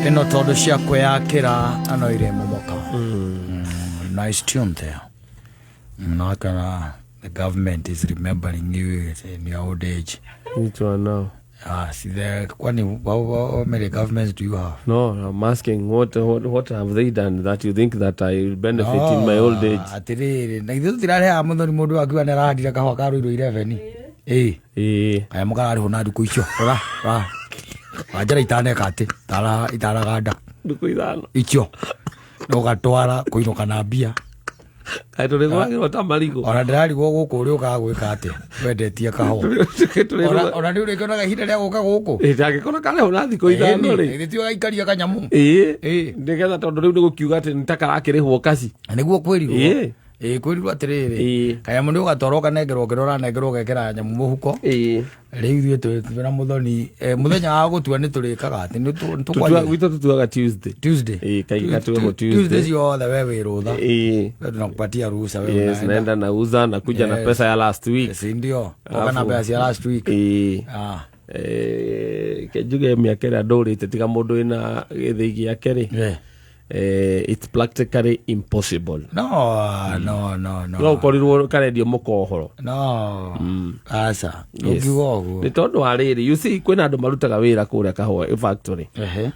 Ĩno tondũ cia kwĩyakĩra ano irĩ momoka. Nice tune there. Nakana the government is remembering you in your old age. Which one now? Ah, see there, kwani how many governments do you have? No, I'm asking what have they done that you think that I will benefit in my old age? Atiriri, na ithuĩ tũtirarehaga mũthoni mũndũ akiuga nĩ arahandire kahũa ka Ruiru 11. Ĩĩ. Ĩĩ. Kaya mũkararĩhwo na ndukũ icio. Rora, rora. Wanjara itaneka atĩ, itaraganda. Ndukũ ithano. Icio. Ũgatwara kũinũka na mbia. Kaĩ tũrĩgũragĩrwo ta marigũ. Ona ndĩrarigwo gũkũ ũrĩ ũkaga gwĩka atĩa wendetie kahũa. Ona nĩ ũrĩkĩonaga ihinda rĩa gũka gũkũ. Ndangĩkorwo karĩhwo na thikũ ithano rĩ. Githĩ ti ũgaikaria kanyamũ. Ĩĩ. Ĩĩ. Nĩgetha tondũ rĩu nĩ gũkiuga atĩ nĩ ta karakĩrĩhwo kaci. Nĩguo kwĩrirwo. Ĩĩ. Ĩĩ kwĩrirwo atĩrĩrĩ. Ĩĩ. Kanyamũ nĩ ũgatwarwo ũkanengerwo kĩrĩa ũranengerwo ũgekĩra nyamũ mũhuko. Ĩĩ. Rĩu ithuĩ twĩ na mũthoni mũthenya wa gũtua nĩ tũrĩkaga atĩ nĩ tũkwaria. Gwitũ tũtuaga Tuesday. Tuesday. Ĩĩ, kaingĩ gatuagwo Tuesday Tuesday. ciothe we wĩ rũtha. Ĩĩ. Wewe tunakupatia ruhusa wewe Yes, unaenda. naenda nauza nakuja na Yes. pesa ya last week. Si ndio? Oka na Alafu- mbeca cia last week. Ĩĩ. Ah. Ke njuge mĩaka ĩrĩa ndũrĩte tiga mũndũ wĩna gĩthĩi gĩake rĩ Yeah. It's practically impossible. No, no, no, no. No ũkorirwo karendio mũkohoro. No. Aca. Yes. Ũngiuga ũguo. Nĩ tondũ wa rĩrĩ, you see, kwĩna andũ marutaga wĩra kũrĩa kahũa factory. Ehe.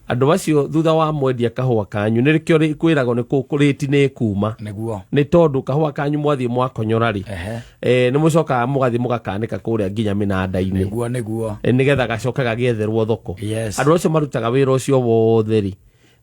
Andũ acio thutha wa mwendia kahũa kanyu nĩrĩkĩo kwĩragwo nĩ rĩti nĩ ĩkuma. Nĩguo. Nĩ tondũ kahũa kanyu mwathiĩ mwakonyora rĩ, Ehe. Nĩ mũcokaga mũgathiĩ mũgakanĩka kũrĩa nginya mĩnanda-inĩ. Nĩguo, nĩguo. Nĩgetha gacoke gagĩetherwo thoko. Yes. Andũ acio marutaga wĩra ũcio wothe rĩ,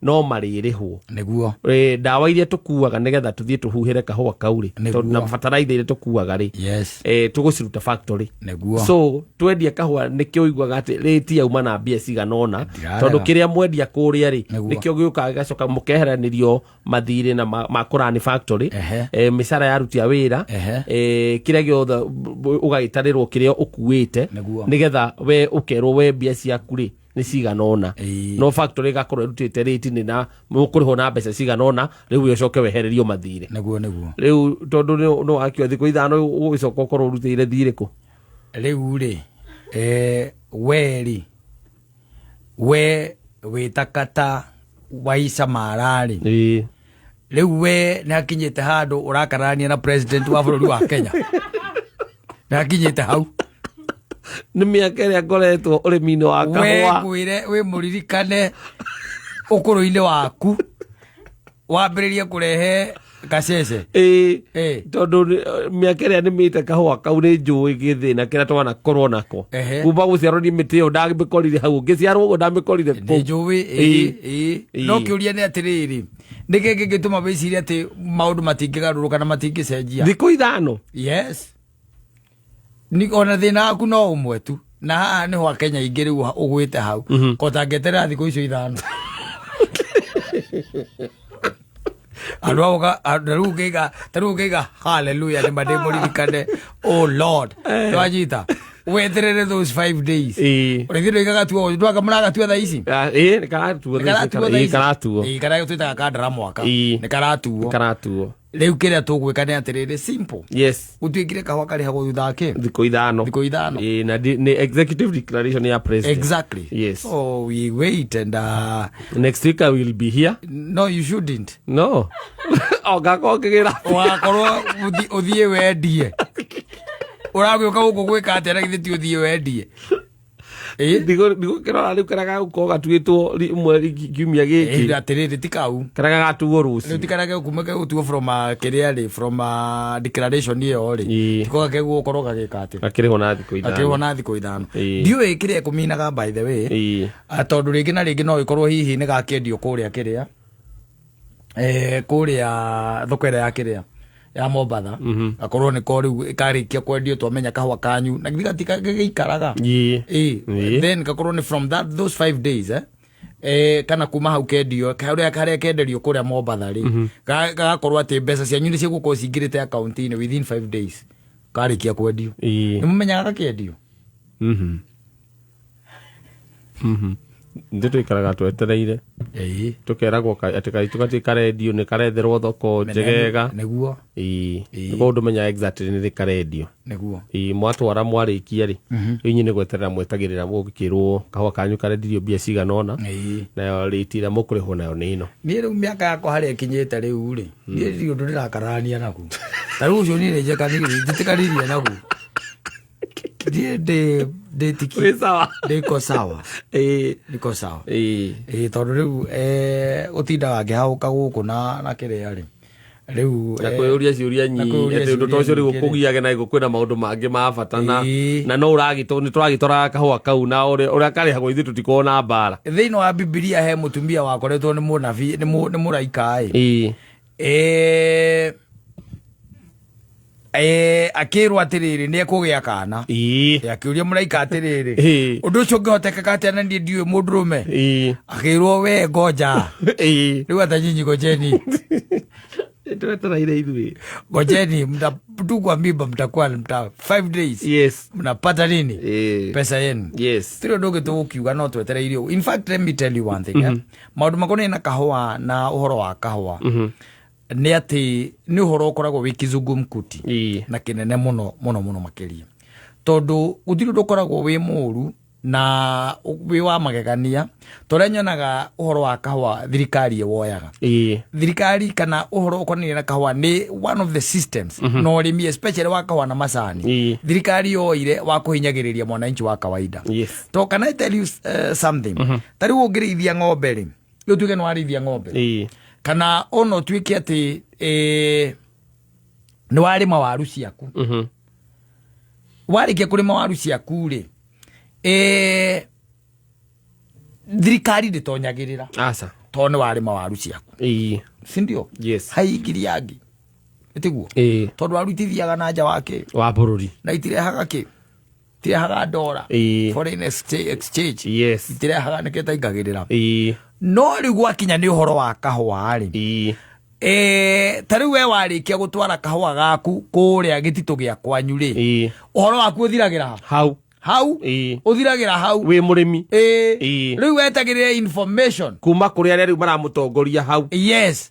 no marĩrĩhwo. Nĩguo. Ndawa iria tũkuaga nĩgetha tũthiĩ tũhuhĩre kahũa kau rĩ, Nĩguo. tondũ na bataraitha iria tũkuaga rĩ, Yes. Tũgũciruta factory. Nĩguo. So twendia kahũa nĩkĩo ũiguaga atĩ rĩti yauma na mbia cigana ũna, Ndirarega. tondũ kĩrĩa mwendia kũrĩa rĩ, Nĩguo. nĩkĩo gĩũkaga gĩgacoka mũkeheranĩrio mathirĩ na ma kũrani factory, Ehe. Mĩcara ya aruti a wĩra, Ehe. Kĩrĩa gĩothe ũgagĩtarĩrwo kĩrĩa ũkuĩte, Nĩguo. nĩgetha we ũkerwo we mbia ciaku rĩ nĩ cigana ũna. Ĩĩ. No factory ĩgakorwo ĩrutĩte rĩti nĩ na mũkũrĩhwo na mbeca cigana ũna, rĩu we ũcoke wehererio mathirĩ. Nĩguo, nĩguo. Rĩu tondũ nĩ wakĩoa thikũ ithano ũgĩcoka ũkorwo ũrutĩire thirĩ kũ? Rĩu rĩ, we rĩ, we wĩtakata waica mara rĩ. Ĩĩ. Rĩu we nĩ hakinyĩte handũ ũrakararania na president wa bũrũri wa Kenya. Nĩ hakinyĩte hau. Nĩ mĩaka ĩrĩa ngoretwo ũrĩmi-inĩ wa We kahũa. ngwĩre wĩ mũririkane ũkũrũ-inĩ waku wambĩrĩrie kũrehe gacece. Ĩĩ. Ĩĩ. Tondũ mĩaka ĩrĩa nĩmĩte kahũa kau nĩ njũĩ gĩthĩna kĩrĩa twanakorwo nako. Ehe. Kuma gũciarwo niĩ mĩtĩ ĩyo ndamĩkorire hau, ngĩciarwo ũguo ndamĩkorire Nĩ kũu. njũĩ, Ĩĩ. ĩĩ, ĩĩ. Ĩĩ. No kĩũria nĩ atĩrĩrĩ, nĩkĩ kĩngĩtũma wĩcirie atĩ maũndũ matingĩgarũrũka na matingĩcenjia? Thikũ ithano. Yes. Ni ona thĩna waku no ũmwe tu, na haha nĩho Akenya aingĩ rĩu ũgwĩte hau. Kota ngeterera thikũ icio ithano. Andũ ao ta rĩu ngĩiga, ta rĩu ngĩiga hallelujah nĩ ma ndĩmũririkane, oh Lord. Twanyita. Weterere those 5 days. Ĩĩ. Ũrĩthĩ ndũigaga tuo, ndwaka mũragatua thaa ici? Ah, ĩĩ, nĩ karatuo Nĩ thaa ici, karatuo thaa ĩĩ, ici? karatuo. Ĩĩ, karĩa twĩtaga kandara mwaka. Ĩĩ. Nĩ karatuo. Karatuo. Rĩu kĩrĩa tũgwĩka nĩ atĩrĩrĩ, simple. Yes. Gũtuĩkire kahũa karĩhagwo thutha wa kĩ? Thikũ ithano. Thikũ ithano. Ĩĩ, na nĩ executive declaration ya president. Exactly. Yes. So we wait and next week I will be here. No, you shouldn't. No. O ngakorwo ngĩgĩra. Ũgakorwo ũthiĩ wendie. Ũragĩũka gũkũ gwĩka atĩa na githĩ ti ũthiĩ wendie? Ĩĩ? Ndigũkĩrora rĩu karĩa gagũkorwo gatuĩtwo mweri kiumia gĩkĩ. Ĩĩ, atĩrĩrĩ, ti kau. Karĩa gagatuo rũciũ. Rĩu ti karĩa gegũkuma gegũtuo from, kĩrĩa rĩ, from, declaration ĩyo rĩ. Ĩĩ. Tiko gagĩgũkorwo gagĩka atĩa? Gakĩrĩhwo na thikũ ithano. Gakĩrĩhwo na thikũ ithano. Ĩĩ. Ndiũĩ kĩrĩa ĩkũminaga by the way. Ĩĩ. Tondũ rĩngĩ na rĩngĩ no ĩkorwo hihi nĩ gakĩendio kũrĩa kĩrĩa. Kũrĩa thoko ĩrĩa ya kĩrĩa ya Mombatha. Gakorwo nĩko rĩu karĩkia kwendio twamenya kahũa kanyu na githĩ gatigagĩikaraga. Ĩĩ. Ĩĩ. Ĩĩ. Then gakorwo nĩ from that those 5 days, kana kuma hau kendio harĩa kenderio kũrĩa Mombatha rĩ, gagakorwo atĩ mbeca cianyu nĩ cigũkorwo cingĩrĩte akaunti-inĩ within 5 days karĩkia kwendio. Ĩĩ. Nĩ mũmenyaga gakĩendio? Nĩ tũikaraga twetereire. Ĩĩ. Tũkeragwo atĩ kaitũ gatirĩ karendio, nĩ karetherwo thoko njegega. Nĩguo. Ĩĩ. Ĩĩ. Nĩguo ndũmenya exactly nĩ rĩ karendio. Nĩguo. Ĩĩ, mwatwara mwarĩkia rĩ, rĩu inyuĩ nĩ gweterera mwetagĩrĩra mũgĩkĩrwo kahũa kanyu karendirio mbia cigana ũna, Ĩĩ. nayo rĩti ĩrĩa mũkũrĩhwo nayo nĩ ĩno. Niĩ rĩu mĩaka yakwa harĩa ĩkinyĩte rĩu rĩ, niĩ ndirĩ ũndũ ndĩrakararania naguo. Ta rĩu ũcio niĩ nĩnjĩkanĩrie, njĩtĩkanĩrie naguo. Niĩ ndĩ tiki. Wĩ sawa. Ndĩko sawa. Ĩĩ. Niko sawa. Ĩĩ. Ĩĩ, tondũ rĩu gũtindaga ngĩhaũka gũkũ na kĩrĩa rĩ, rĩu na kwĩyũria ciũria na kwĩyũria nyingĩ atĩ ũndũ ta ciũria ũcio rĩu nyingĩ rĩ. ũkũgiage na kwĩna maũndũ mangĩ ma bata na Ĩĩ. na no ũragĩtwo nĩ tũragĩtwaraga kahũa kau na ũrĩa karĩhagwo ithuĩ tũtikoragwo na mbara. Thĩinĩ wa Bibilia he mũtumia wakoretwo nĩ mũnabii, nĩ mũraika ĩ. Ĩĩ. Akĩrwo atĩrĩrĩ, nĩ ekũgĩa kana. Ĩĩ. Akĩũria mũraika atĩrĩrĩ, Ĩĩ. ũndũ ũcio ũngĩhotekeka atĩa na niĩ ndiũĩ mũndũrũme? Ĩĩ. Akĩrwo, we ngoja. Ĩĩ. Rĩu hata nyinyi ngojeni. Twetereire ithuĩ. Ngojeni, mtatungwa mimba, mtakuwa mta 5 days mnapata nini? Ĩĩ. Pesa yenu. Tiri ũndũ ũngĩ tũgũkiuga no twetereire ũguo. In fact, let me tell you one thing, maũndũ makonainie na kahũa na ũhoro wa kahũa nĩ atĩ nĩ ũhoro ũkoragwo wĩ kizungumkuti na kĩnene mũno mũno mũno makĩria, tondũ gũtirĩ ũndũ ũkoragwo wĩ mũru na wĩ wa magegania torĩa nyonaga ũhoro wa kahũa thirikari ĩwoyaga. Thirikari kana ũhoro ũkonainie na kahũa nĩ one of the systems na ũrĩmi, especially wa kahũa na macani, thirikari yoire wa kũhinyagĩrĩria mwananchi wa kawaida. To can I tell you something? Ta rĩu ũngĩrĩithia ng'ombe rĩ, rĩu tuge nĩ warĩithia ng'ombe, kana ona ũtuĩke atĩ nĩ warĩma waru ciaku, warĩkia kũrĩma waru ciaku rĩ, thirikari ndĩtonyagĩrĩra Aca. tondũ nĩ warĩma waru ciaku, sindio? Yes. Haingiriangi ĩtiguo? Ĩĩ. Tondũ waru itithiaga na nja wa kĩ Wa bũrũri. Na itirehaga kĩ, itirehaga ndora, foreign exchange, itirehaga, nĩkĩo itaingagĩrĩra. No rĩu gwakinya nĩ ũhoro wa kahũa rĩ, ta rĩu we warĩkia gũtwara kahũa gaku kũrĩa gĩtitũ gĩa kwanyu rĩ, ũhoro waku ũthiragĩra ha? Hau. Hau. Ũthiragĩra hau. Wĩ mũrĩmi. Rĩu wetagĩrĩre information kuma kũrĩ arĩa rĩu maramũtongoria hau,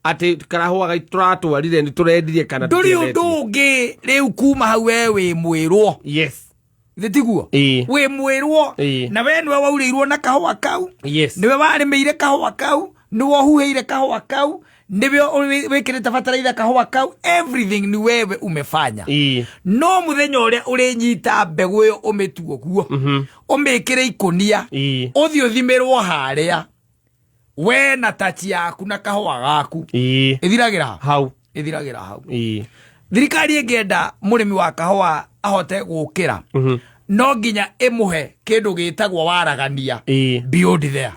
atĩ karahũa gaitũ tũratwarire nĩ tũrendirie kana ndũrĩ ũndũ tũtiendetie. Ũngĩ rĩu kuma hau we wĩ mwĩrwo. Thĩ tiguo? Wĩ mwĩrwo. Na we nĩwe waurĩirwo na kahũa kau, nĩwe warĩmĩire kahũa kau, nĩwe ũhuhĩire kahũa kau, nĩwe wĩkĩrĩte bataraitha kahũa kau, everything ni wewe umefanya. No mũthenya ũrĩa ũrĩnyita mbegũ ĩyo, ũmĩtue ũguo, ũmĩkĩre ikũnia, ũthiĩ ũthimĩrwo harĩa, we na tachi yaku na kahũa gaku, ĩthiragĩra ha? Hau. Ĩthiragĩra hau. Thirikari ĩngĩenda mũrĩmi wa kahũa ahote gũkĩra, no nginya ĩmũhe kĩndũ gĩtagwo waragania beyond there.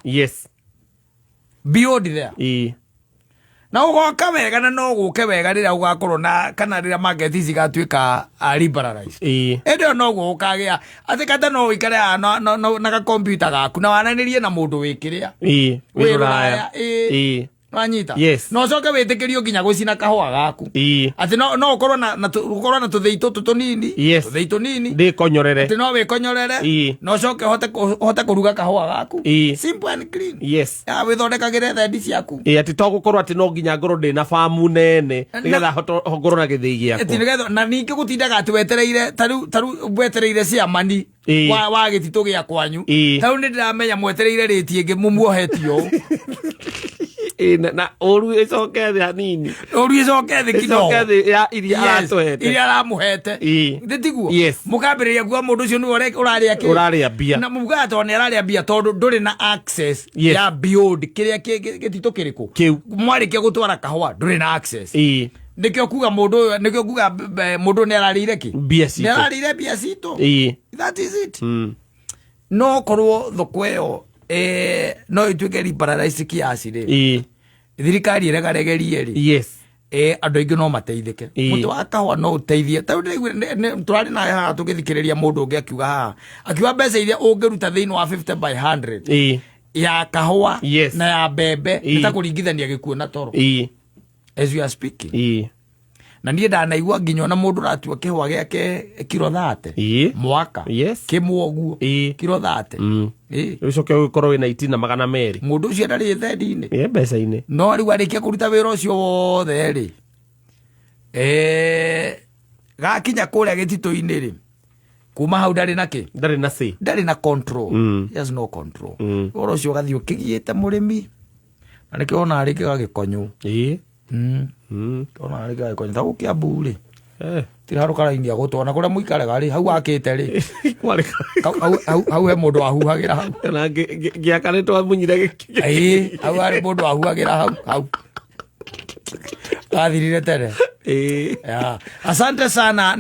Beyond there. Na ũgoka wega, na no gũke wega rĩrĩa ũgakorwo na kana rĩrĩa market cigatuĩka liberalized. Ĩndĩ ĩyo noguo ũkagĩa atĩ kata no ũikare haha na gakompiuta gaku na waranĩrie na mũndũ wĩ kĩrĩa, wĩ wĩ rũraya. Rũraya, ĩĩ. Wanyita? Na ũcoke wĩtĩkĩrio nginya gũcina kahũa gaku, atĩ no ũkorwo na ũkorwo na tũthĩi tũtũ tũnini, tũthĩi tũnini, ndĩkonyorere. Atĩ no wĩkonyorere, na ũcoke ũhote kũruga kahũa gaku, simple and clean. Ya wĩthondekagĩre thendi ciaku. Ĩĩ, atĩ to gũkorwo atĩ no nginya ngorwo ndĩ na bamu nene nĩgetha hote ngorwo na gĩthĩi Ĩti gĩakwa. nĩgetha na ningĩ gũtindaga atĩ wetereire, ta rĩu wetereire ciamani wa gĩtitũ gĩa kwanyu. Ta rĩu nĩ ndĩramenya mwetereire rĩti ĩngĩ mũmuohetio ũũ. Ĩĩ, na ũru ĩcoke thĩ hanini. Ũru ĩcoke thĩ kidogo. Ĩcoke thĩ ya iria aratũhete. Iria aramũhete. Thĩ tiguo? Mũkambĩrĩria kuga mũndũ ũcio nĩwe ũrarĩa kĩ? Ũrarĩa mbia. Na mugaga tondũ nĩ ararĩa mbia, tondũ ndũrĩ na access ya beyond kĩrĩa gĩtitũ kĩrĩkũ Kĩu. Mwarĩkia gũtwara kahũa, ndũrĩ na access. Nĩkĩo kuga mũndũ ũyũ, nĩkĩo kuga mũndũ nĩ ararĩire kĩ? Mbia Nĩ citũ. ararĩire mbia citũ. That is it. No korwo thoko ĩyo no ĩtuĩke liberalized kiasi rĩ, thirikari ĩregaregerie rĩ, andũ aingĩ no mateithĩke. Mũtĩ wa kahũa no ũteithie. Ta rĩu tũrarĩ nawe haha tũgĩthikĩrĩria mũndũ ũngĩ akiuga haha, akiuga mbeca iria ũngĩruta thĩinĩ wa 50 by 100 ya kahũa na ya mbembe nĩ ta kũringithania gĩkuũ na toro, as we are speaking. Na niĩ ndanaigua nginya ona mũndũ ũratua kĩhũa gĩake kiro 30 mwaka. Kĩmwe ũguo. Kiro 30. Ũcoke ũgĩkorwo wĩna itina 200. Mũndũ ũcio ndarĩ thendi-inĩ. Ĩ mbeca-inĩ. No rĩu arĩkia kũruta wĩra ũcio wothe rĩ, gakinya kũrĩa gĩtitũ-inĩ rĩ, kuma hau ndarĩ na kĩ? Ndarĩ na say. Ndarĩ na control. He has no control. Ũhoro ũcio ũgathiĩ ũkĩgiĩte mũrĩmi, na nĩkĩo wonaga rĩngĩ gagĩkonywo. Wonaga rĩngĩ gagĩkonywo ta gũkũ Kĩambu rĩ, tirĩ handũ karainia gũtũ, ona kũrĩa mũikaraga rĩ, hau wakĩte rĩ, Kwarĩ hau he mũndũ wahuhagĩra hau. Na ngĩaka nĩ twamunyire gĩkĩ. Ĩĩ, hau harĩ mũndũ wahuhagĩra hau hau, gathirire tene. Yeah. Asante sana. Nĩ